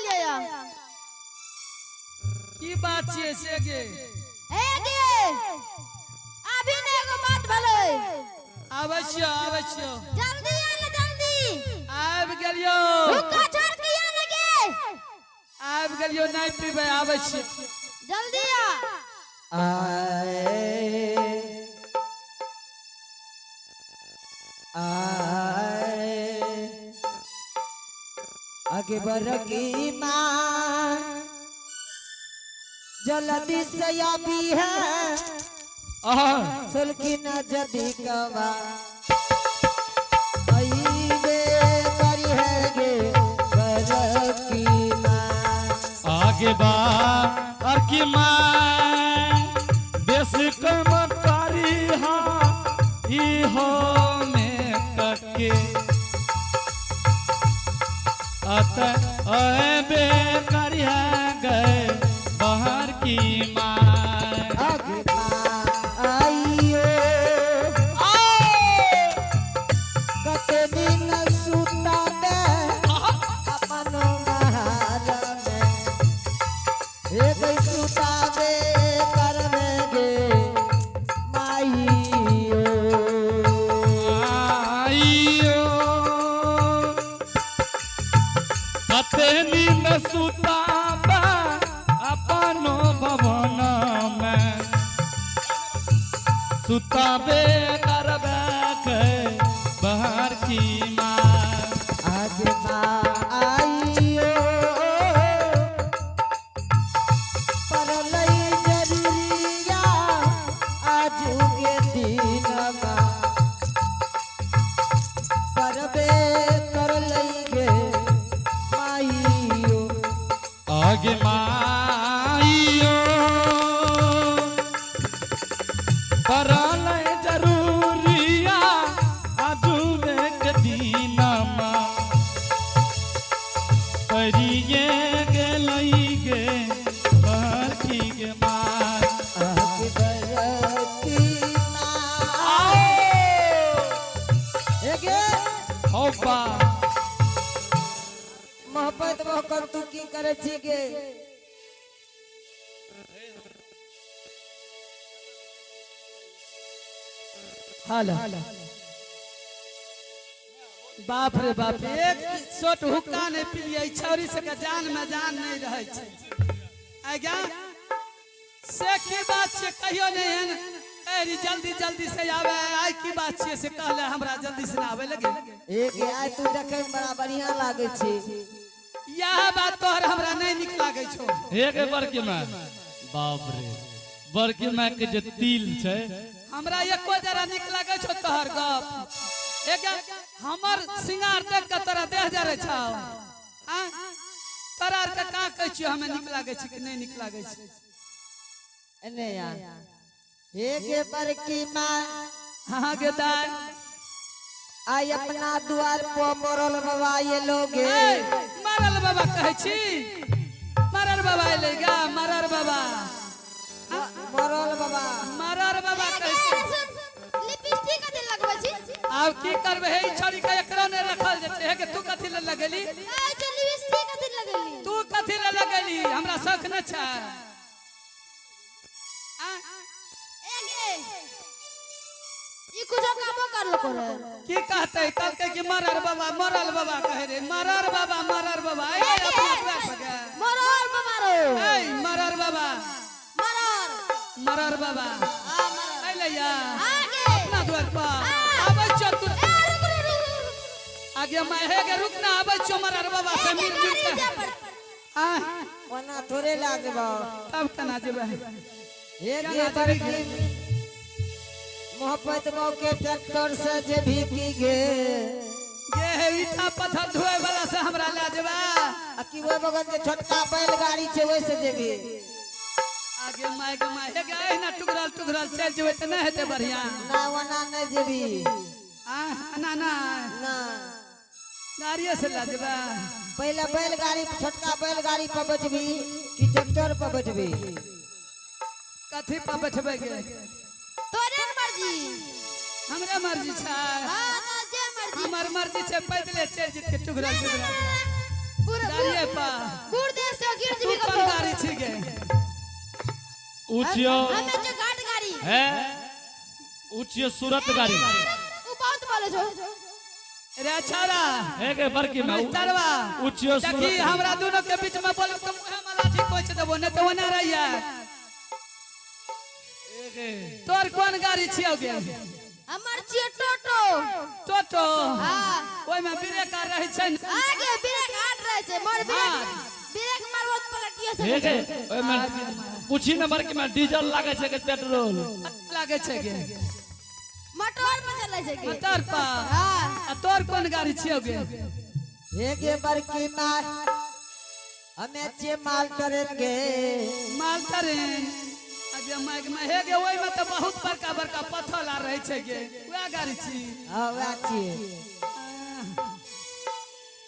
गेलियै। की बात छियै से गे? हे गे, अभी ने एगो बात भेलै। आबै छियौ, आबै छियौ। जल्दी आ ने, जल्दी। आबि गेलियौ। हुक्का छोड़ के आ ने गे। आबि गेलियौ, नहि पीबै, आबै छियौ। जल्दी आ। आए आए आगे बरकी माँ जल्दी से अभी है सुलखी न जदी कवा अइबे करी है गे बरकी माँ। आगे बा और की माँ बेस कम करी हाँ ई हो में कके अत अबे करी है गए बाहर की माँ। आगे माँ आइयो कते दिन सुताबे अपन महाल में, हे गई सुताबे करमे गे माइयो। आइयो कते नींद सुताबा अपनो भवन में, सुताबे करबे के बाहर की माँ। आगे माँ आइयो परलई जरूरिया आजू के दिनमा, परबे करलई गे माइयो। आगे माइयो परल जरूरिया आजुबे के दिनमा, करिए गेलई गे बाहर की गे माँ। आगे बरकी माँ एगे हौ बा। मोहब्बत मोहब्बत तू की करे छी गे? हेलो, बाप रे बाप, एक सोट हुक्का नहि पिलियै, छौरी सबके जान में जान नहि रहै छै। आज्ञा से की बात छै? कहियो नहि एहन कहरी जल्दी जल्दी से आवे, आइ की बात छियै से कहले हमरा जल्दी से आवे लगे। एगे आइ तू देखै में बड़ा बढ़िया लागै छी। इएह बात तोहर हमरा नहि नीक लागै छौ। एक बड़की माय, बाप रे बड़की माय के जे तिल छै। हमरा एको जरा नीक लागै छौ तोहर गप? एक हमर सिंगार देख के तोरा देह जरै छौ? आँय? तोरा आर के का कहै छियौ, हमे नीक लागै छै कि नहि नीक लागै छै? एने आ। एगे बरकी माँ। हाँ गे दाय। आई अपना द्वार पर मरल बाबा ये लोगे। ए, मरल बाबा कहै छी? मरल बाबा एलै गा? मरल बाबा? मरल बाबा। मरल बाबा कहै छी? लिपस्टिक कथी लगबै छी? आब की करबै हे, ई छौड़ी के एकरो नहि रखल जेतै। हे गे, तू कथी लए लगेली? कहै छै लिपस्टिक कथी लगेली? तू कथी लए लगेली? हमरा शौक नहि छै? आँय? ए गे, ई कुछो कामो करलो करे। की कहतै? कहलकै कि मरल बाबा, मरल बाबा कहै रे, मरल बाबा, मरल बाबा। ए, अपना दुआर पर गे। मरल बाबा रो। ए मरल बाबा। मरल। मरल बाबा। हां, मरल। अइलै या? आगे। अपना दुआर पर आबै छियौ तू। ए, रुक रुक रुक रुक। आगे मैं हे गे, रुक ना, आबै छियौ मरल बाबा से मिल जुल गाड़ी के। जा पर। आँय? ओना थोड़े लागबो। तब केना जेबै? एगे बरकी मोहब्बत मौके ट्रैक्टर से जे भी की गे। गे हे, ईटा पत्थर धोए वाला से हमरा लए जेबै? आ कि ओहि बगल जे छोटका बैलगाड़ी छै ओहि से जेबी? आगे my गे my, हे गे, एहिना टुकरल टुकरल चलि जेबै तऽ नहि हेतै बढ़िआँ? ना, ओना नहि जेबी। आँय, ना ना? ना। गाड़िए से लए जेबै? पहले बैलगाड़ी, छोटका बैलगाड़ी पर बैठबी कि ट्रैक्टर पर बैठबी? कथी पर बैठबै गे? तोरे मर्जी। हमरे मर्जी छै? हाँ ना, जे मर्जी। हमर मर्जी छै पैदले चलि जेतै टुकरल टुकरल बुढ़ गाड़िए पर। बुढ़ ऊंचियो हमें जो घाट गाड़ी है ऊंचियो सूरत गाड़ी उ बहुत बोले छो रे छौरा हे गे बड़की माय मास्टरवा ऊंचियो देखी सूरत हमरा दोनों के बीच में बोलब तो मुँहे में लाठी कोच देबो नहीं तो ओना रहिया तोर कोन गाड़ी छियौ गे हमर छियो टोटो टोटो हां ओहिमे ब्रेक आर रहै छै ने आगे ब्रेक हाट रहे छे मोर ब्रेक ब्रेक मारबो त पलटियो हे सके गे ओहिमे पूछी न बड़की माय डीजल लागे छै कि पेट्रोल लागै छै गे मोटर पर चलै छै गे मोटर पर हां आ तोर कोन गाड़ी छियौ गे हे गे बड़की माय हमें छियै माल ट्रेन गे माल ट्रेन आगे माइक में हे गे ओहिमे तऽ बहुत बड़का बड़का पत्थर आर रहै छै गे वएह गाड़ी छी हाँ वएह छियै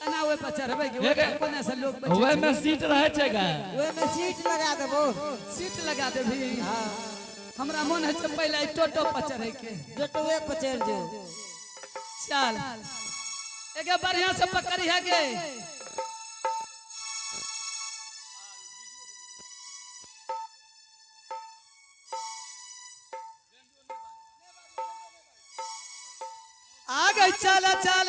केना ओहि पर चढ़बै गे हे गे। ओहि पर कोना से लोग बैठै छै? ओहिमे सीट रहै छै गे ओहिमे सीट लगा देबो सीट लगा देबही हमरा मन होइ छै पहिले एहि टोटो पर चढ़ै के टोटोए पर चढ़ि जो चल एगे बढ़िया से पकड़ी है गे आ गई चल चल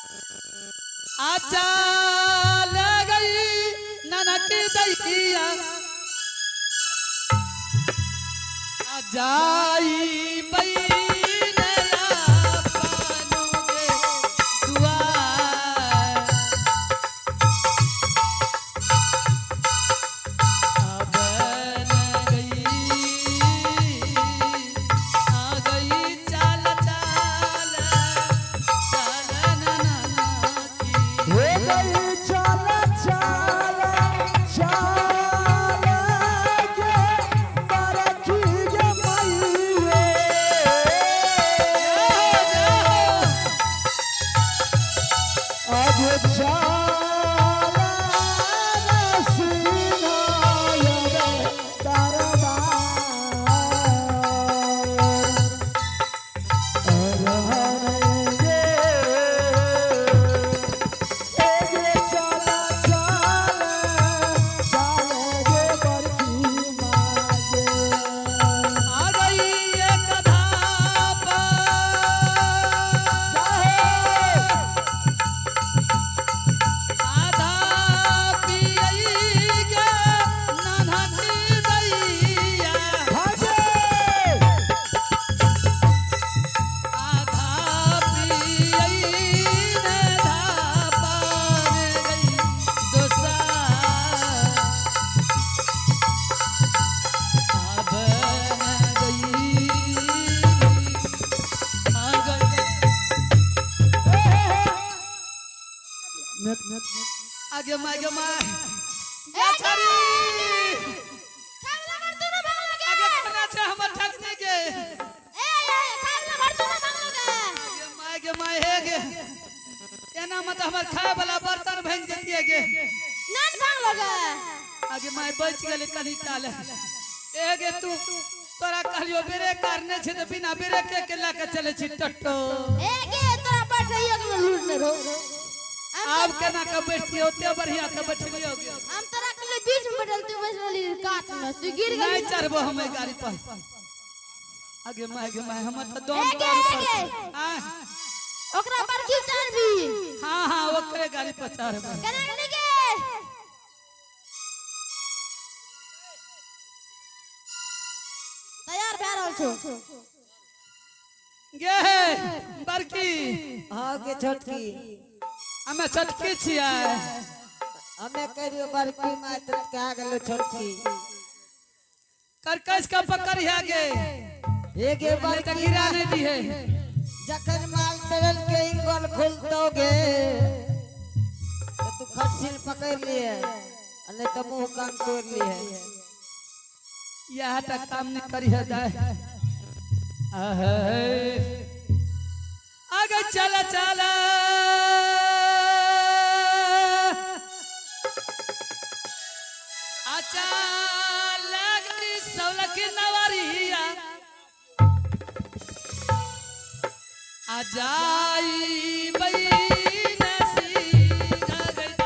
आ चल गई ननक दैया आ जाई बैनला पानु के दुआर आ बन गई आ गई चाल चाल चाल ना ना की हो गई चल चल चल गे बरखी गे मईए अब चल सिंहाय दरबार आ गई एक धाप आधा पियई गे नन्हकी दैया आधा पियई ने धापार गई दोसार आ बन गई आ गई आगे माय गे my A छाड़ी खावला मर तू ना भागलो गे आगे कोना छै हमर ठकने के ए ए खावला मर तू ना भागलो गे आगे माय गे my हे गे एना मत हमर खाय वाला बर्तन भांगि जतिए गे नन भागलो गे आगे my बच गेलै कनी टाल ए गे तू तोरा कहलियो ब्रेक कारने छै तऽ बिना ब्रेके के लए के चलै छी टट्टो ए गे तोरा बैठ रहियो के लूट ने रहो आब केना के बैठतियै ओते बढ़िया के बैठलियो गे हम तोरा के लिए बीच में बैठल तू बैठ रहली कात में तू गिर नहीं गेली चढ़बो हम एहि गाड़ी पर आगे my गे my हमर तऽ दम ए गे, तोड़ ए गे। पर आँय, ओकरा पर क्यों चढ़बी हाँ हाँ ओकरे गाड़ी पर चढ़बै केना गेली गे तैयार भए रहल छो गे हे बड़की हाँ गे छोटकी हमे छोटकी छियै हमें कहियो बड़की माय तो कह गेलो छोटकी करकस का पकड़ है गे हे गे नहीं तऽ बड़की गिरा माय नहीं दिहे जखन माल ट्रेन के इंगल खुलतो गे तो तू खटसिल पकड़ लिए आ नहीं तो मुंह कान तोड़ लिए यह टा काम नहीं करी है दाय अहे आगे चल चल अच्छा लगरी सौलख नवरिया आ जाई बई नसी गई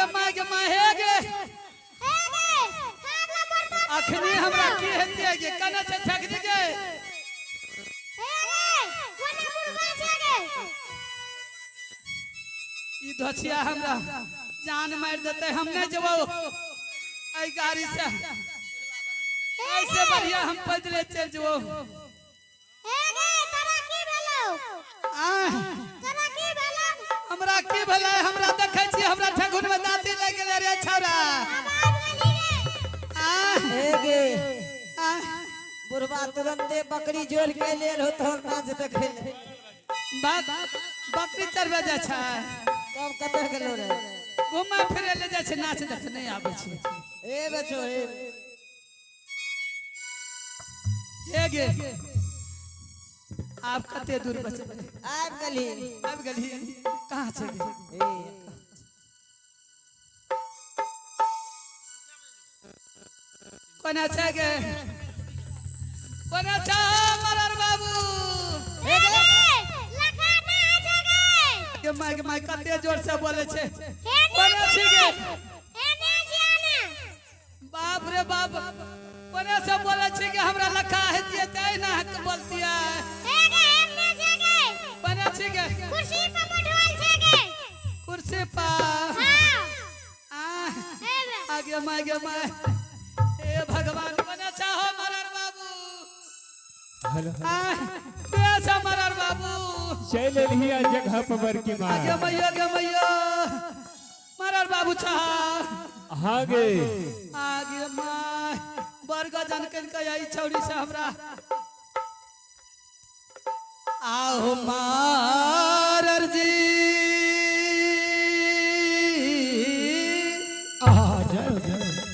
आगे माय गे my हे गे। हे गे, खागला मोर बाप। अखनी हमरा की हेतै गे? कने छै ठकनी गे? हे गे, कोना मुर्गा छै गे? ई धोछिया हमरा जान मारि देतै, हम नहि जेबौ एहि गाड़ी से। ऐसे बढ़िया हम पैदले चलि जेबौ। हे गे, तोरा की भेलौ? आँय, तोरा की भेलौ? हमरा की भेलै? हमरा देखै छी, हमरा ठेहुन में दाँती लागि गेलै रे छौड़ा। आब आबि गेली रे। आँय, हे गे, आँय, बुढ़वा तुरंते बकरी जोड़ के लेल हो तोहर नाच देखे ले। बकरी चरबै जाइ छै? तब कतऽ गेलो रे? घुमै फिरै ले जाइ छै, नाच देख नहि आबै छै। ए बेचो हे। हे गे, आब कते दूर बचलै? आबि गेली। आबि गेली। कहाँ छै गे? ए। कोना छै गे? कोना छै मरर बाबू? हे गे, लखा ना छै गे। गे my गे my, कते जोर से बोले छै। हे कोना छी गे? हे ने जियाना। बाप रे बाप, कोना से बोले छै कि हमरा लखा हेतियै तै ना हक बोलतियै। हे गे, हे ने छै गे। कोना छी गे? कुर्सी पर बैठल छै गे। कुर्सी पर? हां। आह, हे बे। आगे my गे my, हे भगवान, कोना चाहो मरर बाबू? हेलो। आह, के छै मरर बाबू? चलि एलही आ जगह पर बड़की माँ। आगे मैयो गे मैयो, मरर बाबू छह? हाँ गे। आगे my, बड़ गजन कनिक आई छौड़ी से हमरा। आहो मारर जी। आहा, जय हो, जय हो।